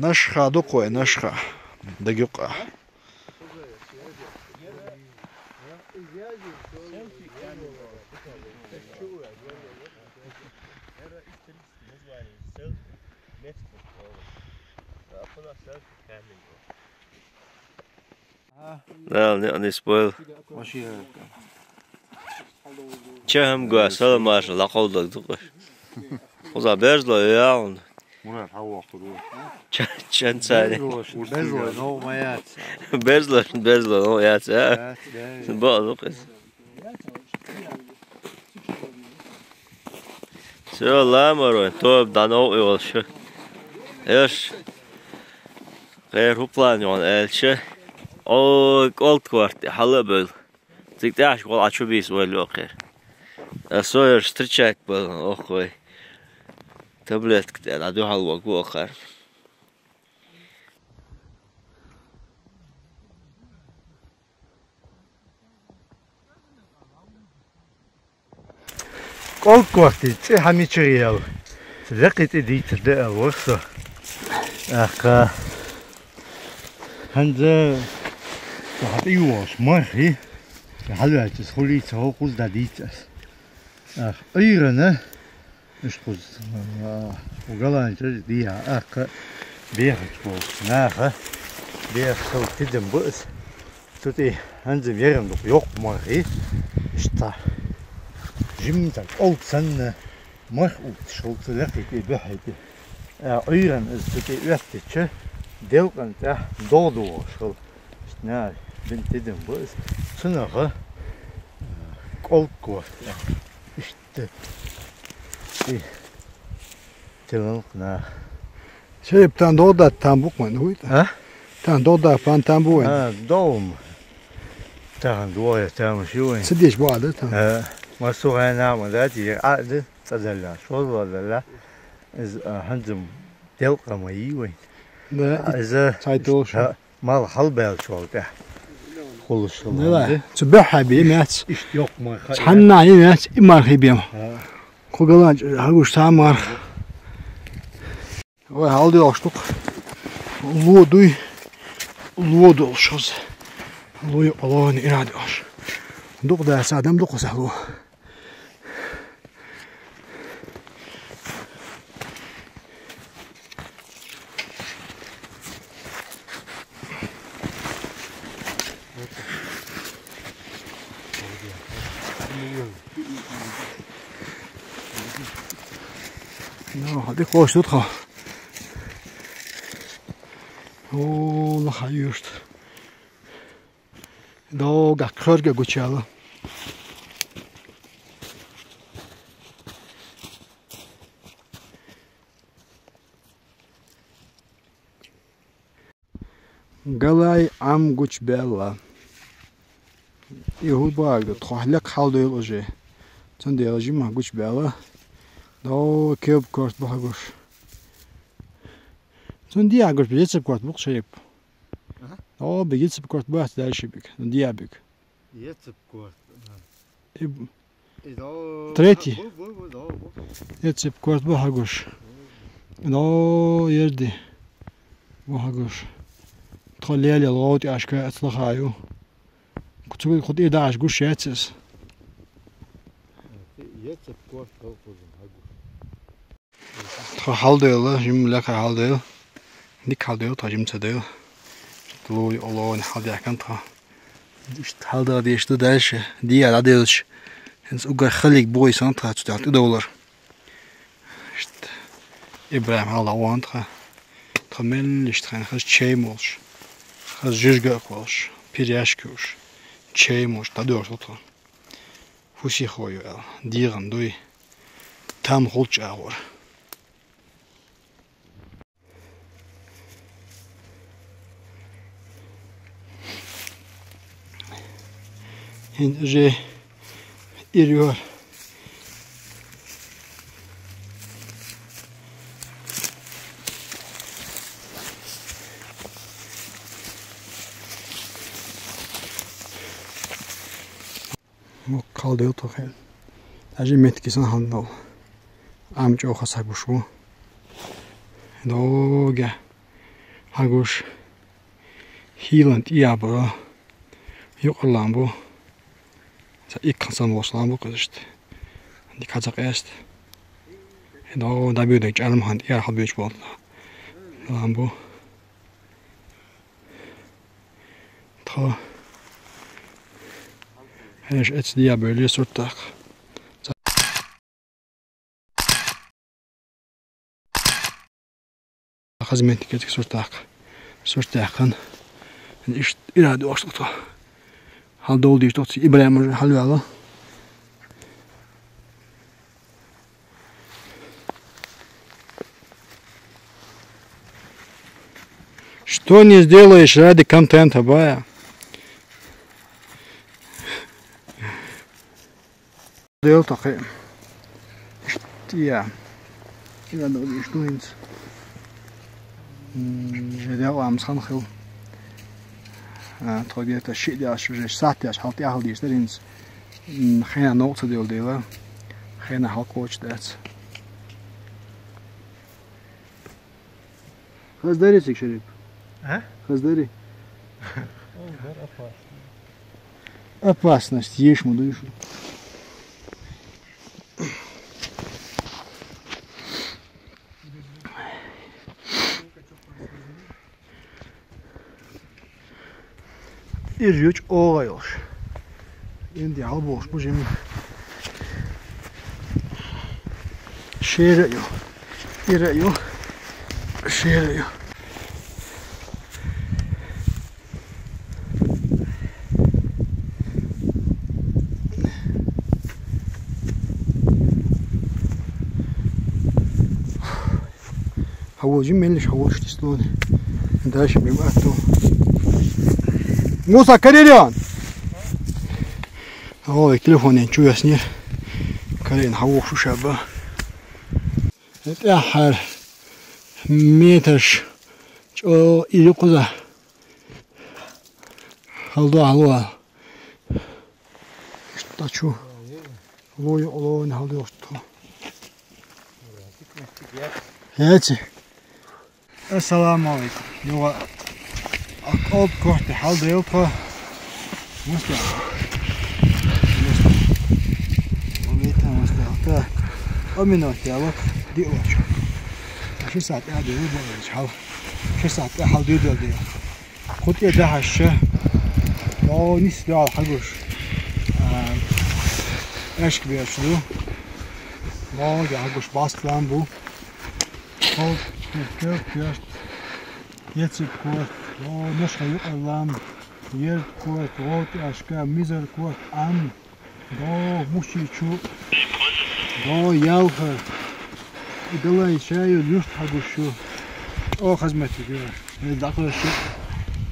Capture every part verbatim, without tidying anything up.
Нашха дукхой, нашха. Дагюкъа. Да, не, не спойл. Чехам гуа, саламаш, лакъовлаг дукъаш. Хуза берзло яун. Мурат, хаввахту ду. Чан цари. Безло, но маяц. Берзло, берзло, но яц, а? Яц, яц. Бо, ну, кыз. Всё, ламаро, то да, но, и вот что. Эш. Гэр хуплан ён элче. О, колт кварт, хала бел. Цик тяж гол ачу бис уэль окер. А соер встречать был, охой. Таблетка тян, а духал вагу охар. Колт кварти, ци хамичи реал. Леки ти дит де алворсо. Аха. Ханза, хати юош, мархи. Халуачис, хулица, хокуз да дитас. Ах, ыйрана. Ишкуз. Угаланча дия, аха. Бехачко. Наха. Бехал тидим бус. Тути ханза верен дук, ёк мархи. Ишта. Жим так, олт санна. Марх ут, шулца леки ти бехайти. А, уйран из цути уэттича, делкъан тя додуо шул. Шна, бин тидим бус. Цунаха, а, колт кварт. Ишта. И тилан кна. Шереп тан дода тан букман хуйта. А? Тан дода пан тан буэн. А, дом. Тан доя тан шуэн. Сидиш бада тан. А, масугай нама дати, а, да. Цадалла, шолвадалла, из, а, ханзум делкъама йивай. Да, а, из, цайтош. А, мал халбел шолта. Хулуш шолта. Да, цу бехаби мяц. Ишт ёк май ха. Ханна и мяц, и мархи бем. А. Кугалан, хагуш та марх. Ой, халди оштук. Луо дуй, луо дол шоз. Луи олони ирадош. Дук да са адам дук са луо. Ну, хати кош тут ха. О, на хаюшт. Доо гак хөргө гучала. Галай ам гуч бяла. И хубаг да тхохляк халдойл уже. Цан дела жима гуч бяла. Доо кеб корт бахагуш. Цан диагуш бежецеп корт бухшеп. Ага. О, бегицеп корт бахт дальше бег. Ну, диабег. Ецеп корт. И б-, и доо, третий. А, бу, бу, бу, доо, бу. Ецеп корт бахагуш. Доо, ерди. Бахагуш. Тхо леле лоут яшка ацлахаю. Куцугу кут и даш гуш ецес. Ецеп корт хал кузум хагуш. Тха халдела, жим лекха халдел. Дик халдел, тха жим цадел. Луй олони халдякан тха. Ишт халдела дешду дальше. Дия радеш. Хенс уга халик бой сан тха цутят идолар. Ишт Ибраим хала ван тха. Тха мел ишт хан хаз чей молш. Хаз жижга колш. Пиряшки уш. Чей молш. Тадёр тха. Фусихойо эл, диган дуй, там хулч агъур. Хин же ирюр. Муккалдыл тухен. Даже метки сан хандал. Ам чоха сагушу. Доге. Хьагуш. Хьалан тӀе яр бара. Юкъарлам бу. Цхьа иккхан санна волуш лам бу кхузашта. Дика хьа ца къеста. ХӀинца дӀабуьйдинарг чӀарма хан тӀе яр хьалабуьйцуш болу лам бу. Тхо. Хьаьша эцна дӀабевлла сурт даккха. Хаза меттиг кхетиг сурт даккха. Сурт даьккхина. Иштта ирад йохуш тхо. Хьал долу дийш тхо ИбрахӀим уже хьалаваьлла. Что не сделаешь ради контента, бая? Дел такхе. Иштта я. Ина ду иштта хӀинца. М, же дел ам сан хил. А, тхо где-то ши деш, уже сахьт деш, хьал тӀехьал деш дара хӀинца. М, хенахь новкъа ца девлла дела. Хенахь хьал кхочуш дац. Хаздари цига, Шарип? А? Хаздари? Ой, дар опасно. Опасность еш ма дуй шу. Ир ю чӀогӀа йолуш. Энди хьалабохуш бу жима. Шера а ю. Ира а ю. Шера а ю. Хьан вожа меллиш хьан вожа тиста лоне? Дальше бим атту. Муса, каририон! Ой, телефонен чу яснир. Карин хьан воху шаба. ТӀаьххьара метраш чӀо и юкъуза. Хьалдо, хьалдо. Иштта чу. Ло ю, ло ю, хьалдо, иштта. Яци. Ассаламу алейкум. Юга, а, кӀалд корта хьалдо тхо. Муста. Муста. Муста. Так. Оминот я, вот, диочу. Ши сахьт я, ду, бо, хьал. Ши сахьт я, хьал, ду, ду, ду. Кху тӀе дахьаш ша. О, нис дуьхьал хьагуш. А, аьшка беш ду. О, я хьагуш бастлам бу. О, кер, кер, кер. Ецик корт. О, нешха юкъарлам. Ер корт, вот аьшка, мизар корт, ам. До мушичу. До ялха. И далай чаю юрт хьагушу. О, хазматик, я. Э, дакъа шу.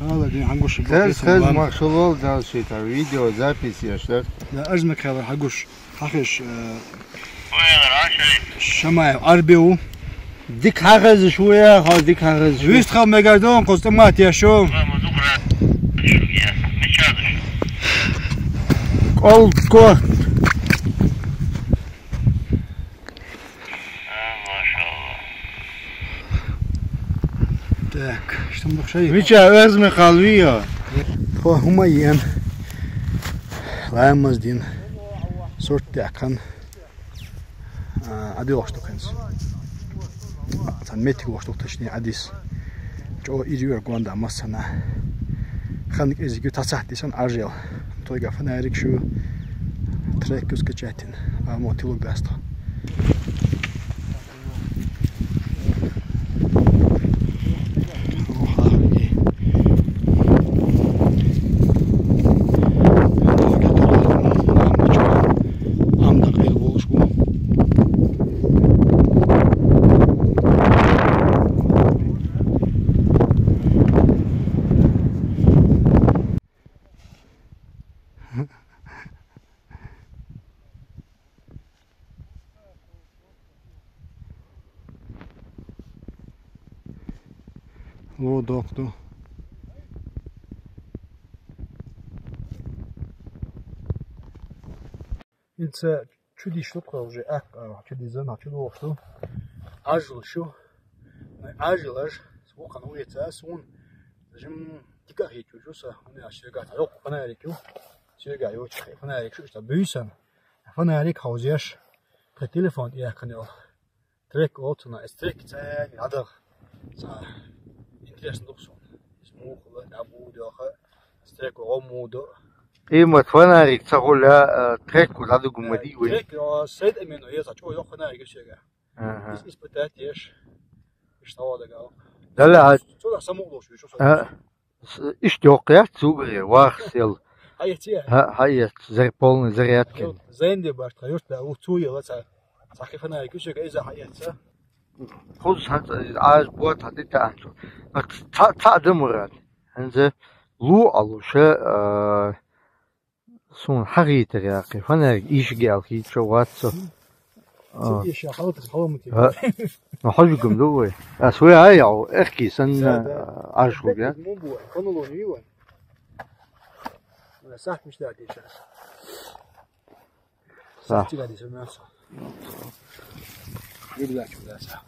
Ала, дин хьагушу. Хез, хез, махшулол дал шита, видео запись я, что? Да, ажмак хала хьагуш. Хьахеш, э, Шамаев Арбиу. Дик хьахезаш ву я, хьо дик хьахезаш ву. Вист хал мегардон, кхуз тӀамат я шу. КӀолдко. Так, что мы шай? Вича, оьзме халви я. Хо, хӀума йен. Ламаз дин. Сурт даьккхина. А, Ӏадоьлхуш ду хӀинца. Цхьана меттиг вохуш ду, точнее, Ӏадис. ЧӀо ир ю эр гонда массана. Хан кӀезиг ю, тасахьти сан Ӏажал. Тойга фонарик шу. Трек ю скачать ин. А, мо тилуг даста. Ло докъду. Ица чу диш ду кхо уже, ак, а, чу дизан, а, чу доху. Ажил шу. Ажил аж. Вокхана вуйца сун. Жим дика хечу жуса, у меня серга та ёк фонарик ю. Серга ю чехе фонарик шу ста буйсан. Фонарик хаузеш. По телефон я канал. Трек олцуна, эс трек цен, адах. Са интересно духсон. Смухла, абу дёха. Эс трек омудо. Има фонарик цагуля, э, трек куда дугумади вы. Трек, о, сет именно, я за чё, ёха фонарик серга. Ага. Ис-, испытать еш. Иш савода гал. Дала, а, Цуда самуглош, ещё а, с-, иш дёк я, цугре, вах сел. Хая тия. Ха-, хая, зар-, полный зарядка. Зенде башта, юрта, у цуя, ла ца. Сахи фонарик, ещё га иза хая ца. Хуз хат, аж бот хат ита анцу. Ак ца, ца да мурат. Ханзе лу алуша, а, Сун хагитер яхи, фонарик иш гел хи чо ватсо. А. Сити ша халат халамути. А. Ну, хажугум дугой. А, свой ай, ау, эхки сан, Да, да. А, аж хуга. Мумбу, хоноло ниван. Сахт мишта дича. Са. Сахт тига дича мясо. Рюкзачок да са.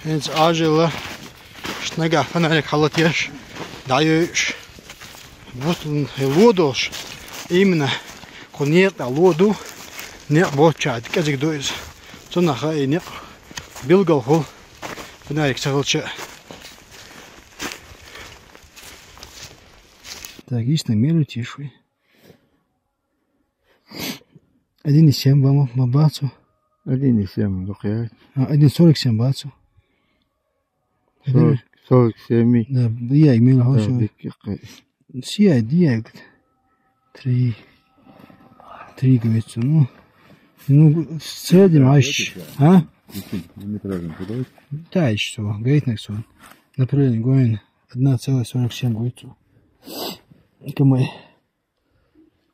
Хенц ажила шнага фонарик халатеш. Даюш. Бустун лодош. Именно. Кунет лоду. Не бочад. Казик дуйз. Цунаха и не. Билгал хул. Фонарик сахалча. Так, есть на меру тише. Один и семь вам, вам бацу. Один и семь, ну, я. А, один сорок семь бацу. Сорок, сорок семь. Да, я имел Да, хорошо. Биг, я, Си ай ди, я говорит. Три. Три, говорится, ну. Ну, в среднем, а, ещё, а? Неправильно, куда? Да, ещё, говорит, на сон. Направление Гоин одна целая сорок семь, говорится. Км.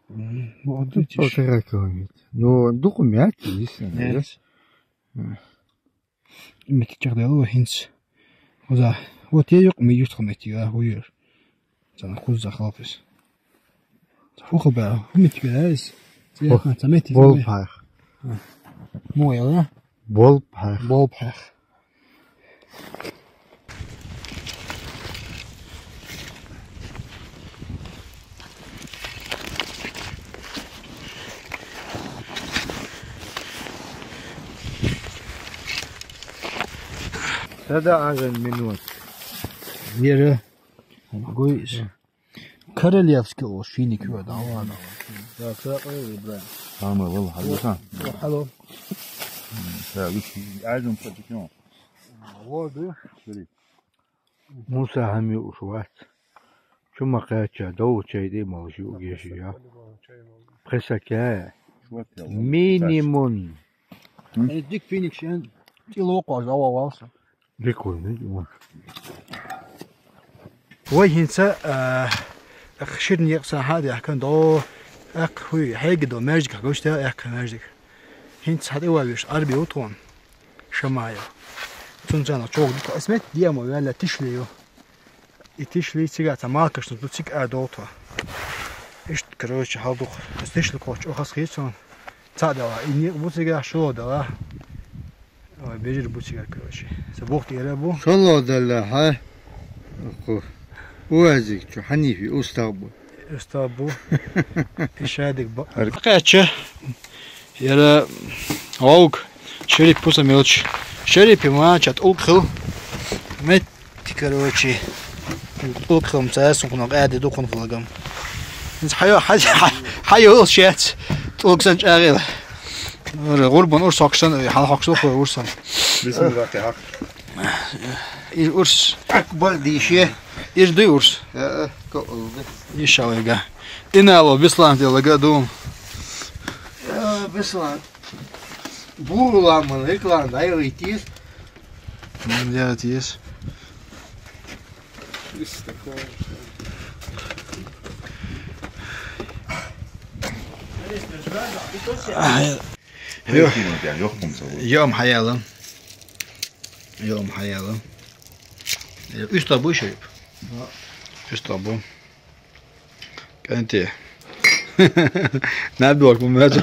М, вот Ну, видишь. Полтора километра. Ну, документ есть, наверное. Нет. М. Микичер дело хинц. Оза. Вот я юк ми юст хамети, а, уйер. Зана хуз за халфис. Хуха ба, хумит герайс. Бо-, Тиякан самети бол заме. Пах. А. Мо яла? Бол пах. Бол пах. Сада ажан минут. Вера. Гойс. Королевский о, финик ва да, ладно. Да, всё, ой, бра. Самое было, хадиса. Алло. Да, вы, ажан по чекину. Вот, да. Смотри. Муса хами ушват. Чума кача, дов чайди малжи угеши я. Пресаке. Минимум. Э, дик финик шен. Тило кожа валса. Дик уйни, дик уйни. Вай хинца, э, эх, ширни эх са хади ахкан до, эх, хуй, хеги до, мержик, гошта, эх, мержик. Хинца хади ва виш, арби утвон. Шамая. Цунцана чог, эсмет, диамо, вяля, тишлио. И тишли цига, та малкаш, ну, цик а долтва. Ишт, короче, халдух. Тишли коч, охас хитсон. Ца дала, и не бу цига, шо дала. Ой, бежир бу цига, короче. Са бухт ира бу. Шоло дала, ха? Ку. Уазик, чу, ханифи, устал бу. Устал бу. Ишадик бу. Ар- Кача. Яра ауг шериф пуса мелч. Шериф има чат улк хил. Мет, короче. Улк хил мца сукно ади дукун флагам. Хайо, хайо, хайо шец. Улк сан чагил. Гурбан ур соксан, хал хоксу хо урсан. Бисмилла хак. Ир урс. Акбар дише. Ир ды урс. Э, ко олды. Ишалайга. Инало бислан делагадум. Э, бислан. Буруламын, эклан, дай ыйтиз. М, я тиз. Ай. Йо. Йом хаялым. Йом хаялым. Э, усть абу ещё. Усть абу. Кэнти. Nädder, ku mööda.